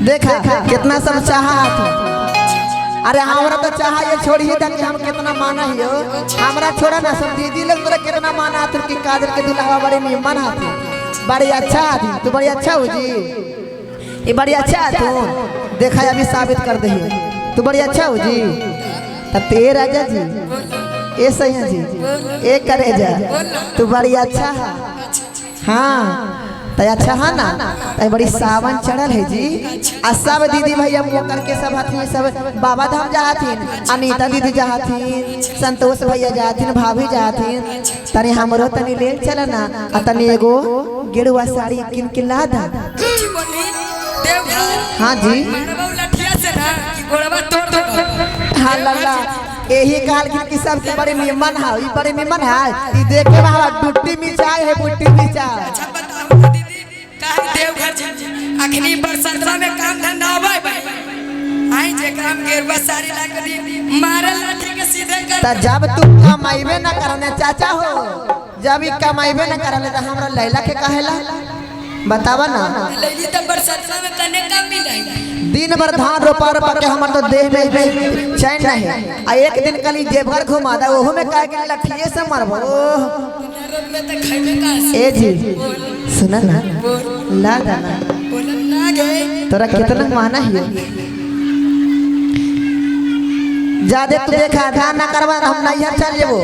देखा कितना सब चाहा था। अरे हमरा तो चाहा ये छोड़ी ही कि हम कितना माना हियो। हमरा छोड़ा ना, सब दीदी लोग तोरा कितना माना हथुन कि काजल के दुल्हा बड़े निमन हथुन, बड़ी अच्छा हथुन। तू बड़ी अच्छा हो जी, ये बड़ी अच्छा हथुन। देखा अभी साबित कर दही, तू बड़ी अच्छा हो जी। तब ते राजा जी, ए सैया जी, ए करे जा, तू बड़ी अच्छा है। हाँ तो अच्छा है ना, तो बड़ी सावन चढ़ल है जी। आ सब दीदी भैया मुँह करके सब हथिन, सब बाबा धाम जाथिन, अनीता दीदी जाथिन, संतोष भैया जाथिन, भाभी जाथिन। तनी हमरो तनी ले चल ना, आ तनी एगो गेरुआ साड़ी किन के ला दा। हाँ जी, हाँ लल्ला यही कहल कि सब के बड़े निमन है, ई बड़े निमन है। ई देखे बाबा डुट्टी मिचाए है, बुट्टी मिचाए। अच्छा बताओ दीदी, काहे देवघर जी अखनी बरसातवा में काम धंधा होबै भाई? आई जेकरा में गेरुआ साड़ी ला के दी, मारल लाठी के सीधे कर। त जब तू कमाइबे ना करने चाचा हो, जब ई कमाइबे ना करले त हमरा लैला के कहेला बतावा ना। लैली त बरसातवा में तने कम मिलै। दिन भर धान रोपा रोपा के हमर तो देह में चैन नहीं। आ एक दिन कली देवघर घुमा दा, ओहो में काहे के लठिए से मरबो। में त खैबे का। ए जी सुना ना, ला दाना बोलन ना गए। तोरा कितना माना है जादे तू देखा धान ना करवा, हम नैहर चल जेबो,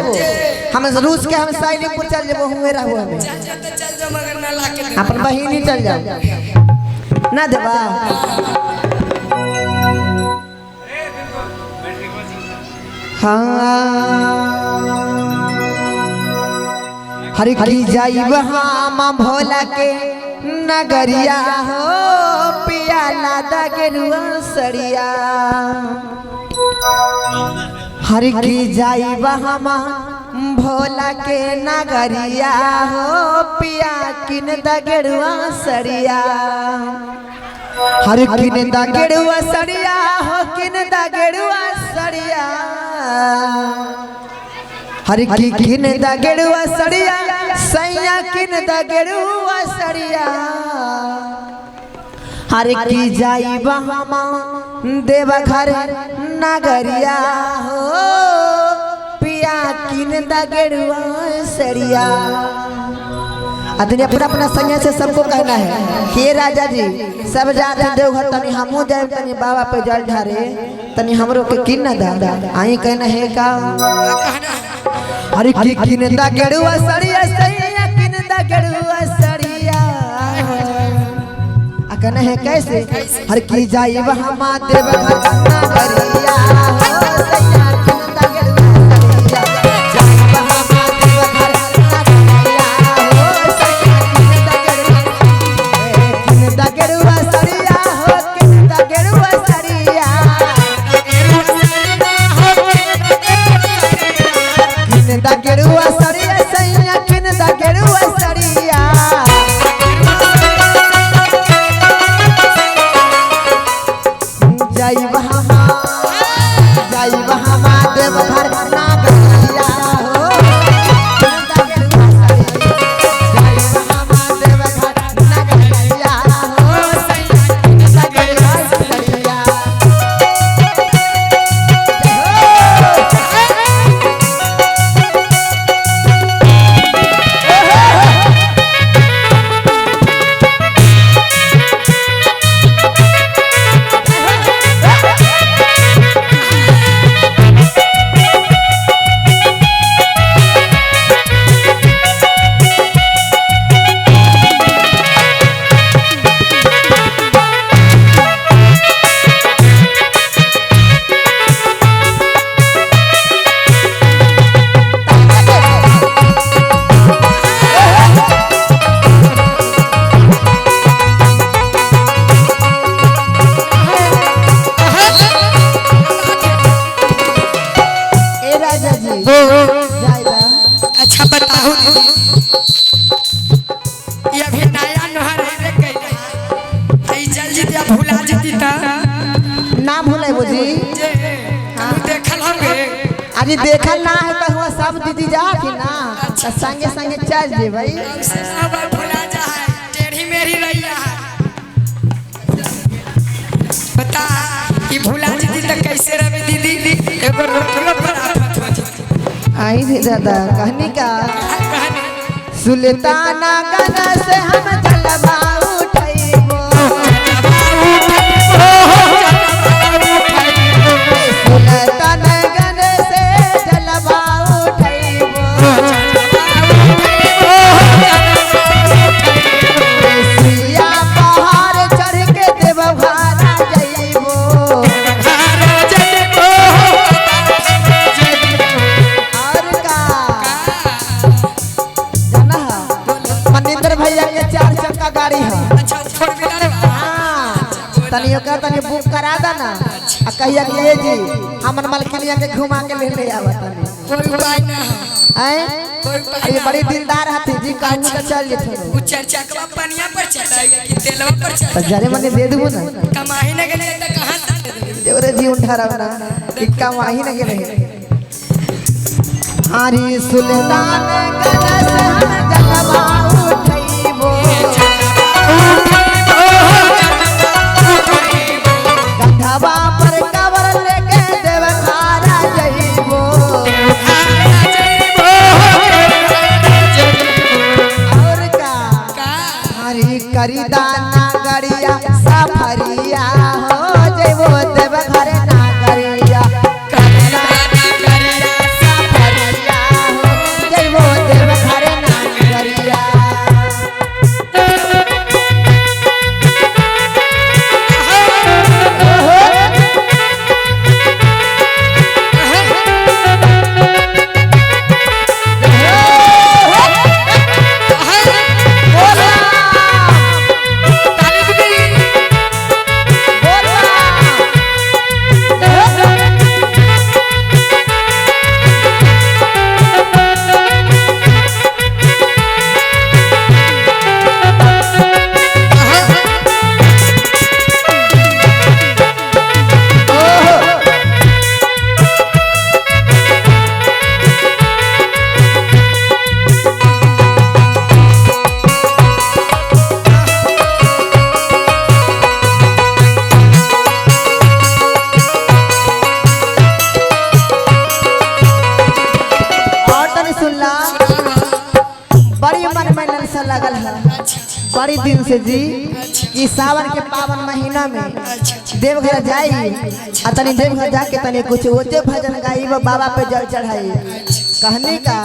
हम रूस के हम साइलीपुर चल जेबो, हुए रहबो हमें। चल जा त चल जा, मगर ना ला के दे। अपन बहिनी चल जाओ ना देबा। हाँ हर की जाइब हम भोला के नगरिया हो, पिया लादा गेरुआ सड़िया। हर की जाइब हम भोला के नगरिया हो, पिया किन दा गेरुआ सड़िया। हर किन दा गेरुआ सड़िया हो, किन दा गेरुआ सड़िया। हर की किन दा गेरुआ सड़िया, सैया किन दा गेरुआ सड़िया। हर की जाइब हम देवघर नगरिया हो, पिया किन दा गेरुआ सड़िया। अदनी अपना अपना सैया से सबको कहना है कि ये राजा जी सब जाते देवघर, तनी हमू जाए, तनी बाबा पे जल ढारे, तनी हमरो के किन दा। आई कहना है का हर की किन दा गेरुआ सड़िया, सैया किन दा गेरुआ सड़िया। आ कहना है कैसे, हर की जाइब हम देवघर नगरिया हो, सैया किन दा गेरुआ सड़िया। जाइब हम देवघर नगरिया हो, सैया किन दा गेरुआ, किन दा गेरुआ सड़िया हो, किन दा गेरुआ सड़िया। किन दा गेरुआ सड़िया, सैया किन दा गेरुआ सड़िया। जाइब हम, जाइब हम देवघर नगरिया हो, किन दा गेरुआ सड़िया। जाइब हम देवघर नगरिया हो, सैया किन दा गेरुआ सड़िया। ए राजा जी जाइबा। अच्छा बताओ दीदी, ये अभी नया नोहर है रे कैला, आई चल जीती आ भुला जीती त ना भूले बुझी। जे तू देखल होगे। अरे देखल ना है तो हुआ सब दीदी जा कि ना, तो संगे संगे चल जे भाई। सब भुला जा है, टेढ़ी मेरी रैया है। बता ई भुला दीदी त कैसे रहे दीदी एगो रोटियो पर आफत हो जाती। आई थी दादा कहनी का कहनी सुल्ताना गन से हम जलवा उठैबो सुल्ताना गन से जलवा उठैबो सिया पहाड़ चढ़ के देवघर जइबो और का जाना है मनिंदर भैया के चार चक्का गाड़ी है। अच्छा फोर व्हीलर बा। हाँ, तनी ओकरा तनी बुक करा दा ना आ कहिया कि ये जी हमर मलकिनिया के घुमा के ले ले आवा तनी। कोई उपाय ना है। आए कोई उपाय अरे ना बड़ी है। दिलदार हथी जी कहूँ तो चल जेथो। उ चर्चा पनिया पर चढ़ाएगा कि तेलवा पर तो चढ़ाएगा। जरे मने दे देबो ना कमाही ना गेले त कहां से दे देबे? देवरे जी उठा रहा ना कि कमाही ना गेले। हरी सुल्तान गन से हम जलवा उठैबो गधवा पर कवर लेके देवघर जइबो और का हरी करीदा नागरिया सफरिया हो जइबो देवघर नागरिया करीदा नागरिया सफरिया हो जइबो देवघर नागरिया। बोला बोला और तनी सुनला बड़ी मन में ललसा लगल है बड़ी दिन से जी कि सावन के पावन महीना में देवघर जाई आ तनी देवघर जाके तनी कुछ ओते भजन गाई व बाबा पे जल चढ़ाई। कहने का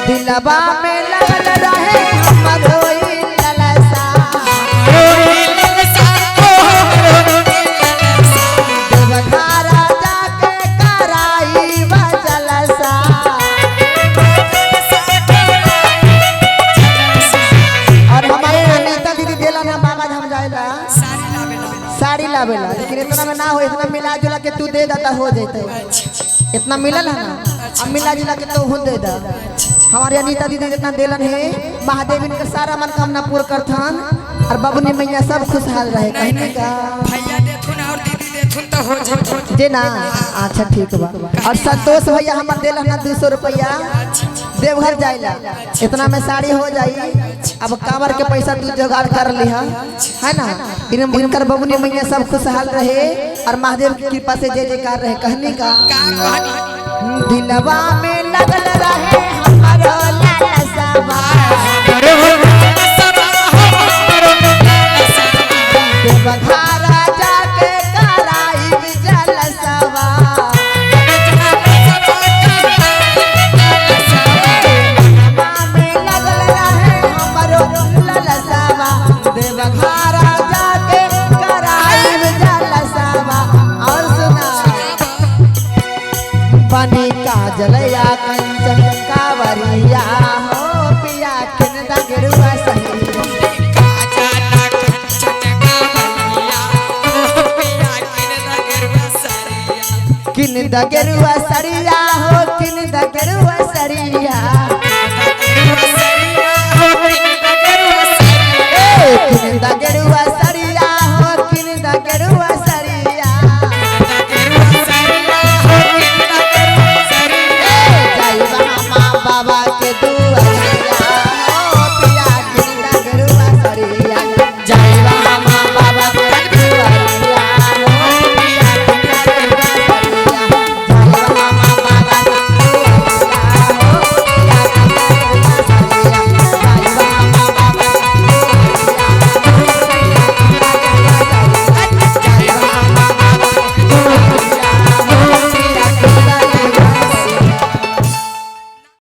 दिलवा में लगल रहे हमरो ई ललसा देवघर जाके कराई व जलसा। और हमारे अनीता दीदी देला ना बाबा धाम जाएला साड़ी लावेला लेकिन इतना में ना हो इतना मिला जुला के तू दे दाता हो जैते इतना मिलल है ना अब मिला जुला के तो हो दे दा। हमारे अनीता दीदी जितना देलन है महादेव इनका सारा मनोकामना पूर्ण करथन और बबुनी मैया सब खुशहाल रहे। कहने का भैया देथुन और दीदी देथुन तो हो जाए जे ना अच्छा ठीक बा। और संतोष भैया हमार देलन ना 200 रुपया देवघर जाइला इतना में साड़ी हो जाई। अब कांवर के पैसा तू जुगाड़ कर लिहा है ना। इनकर बबुनी मैया सब खुशहाल रहे और महादेव की कृपा से जय जयकार रहे। कहने का दिलवा में लगल रहे हमारो लालसावा देवघर जाके कराई जलसवा में लगल रहे हमारो लालसावा देवघर जाके कराई जलसवा। और सुना बनी काजलया कंचन कावरिया हो पिया किनदा गेरुआ सही किन दगरुआ सरिया।